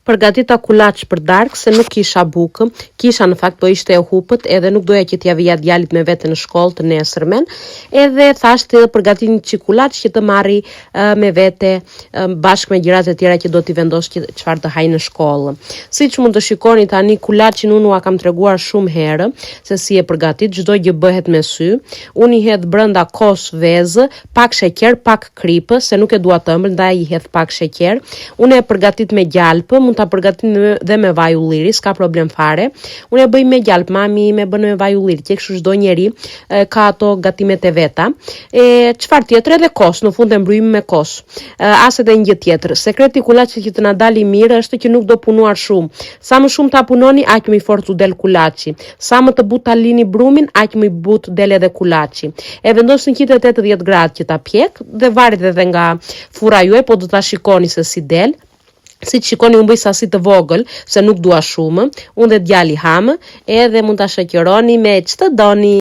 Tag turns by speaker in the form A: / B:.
A: Përgatita kulaç për darkë se nuk kisha bukë, kisha në fakt po ishte e hupët edhe nuk doja që t'ia vija djalit me vete në shkollë të nesërmen, edhe thash të përgatit një çik kulaç që të marri me vete bashkë me gjërat e tjera që do t'i vendos që çfarë të hajë në shkollë. Siç mund të shikoni tani kulaçin unë ua kam treguar shumë herë se si e përgatit, çdo gjë bëhet me sy. Unë i hedh brenda kos vezë, pak sheqer, pak kripë, se nuk e dua të ëmbël, ndaj i hedh pak sheqer. Unë e përgatit me gjalpë, mund ta përgatit dhe me vaj ulliri, s'ka problem fare. Unë e bëj me gjalpë, mami ime bën me vaj ulliri, që kështu çdo njeri ka ato gatimet e veta. E çfarë tjetër edhe kos, në fund e mbryjmë me kos. As edhe një gjë tjetër. Sekreti i kulaçit që të na dali mirë është që nuk do punuar shumë. Sa më shumë ta punoni, aq më i fortë u del kulaçi. Sa më të butë ta lini brumin, aq më i butë del edhe kulaçi. E vendos në 180 gradë që ta pjek dhe varet edhe nga furra juaj, po do ta shikoni se si del. Siç shikoni unë bëj sasi të vogël, se nuk dua shumë. Unë dhe djali hamë, edhe mund ta shoqëroni me ç'të doni.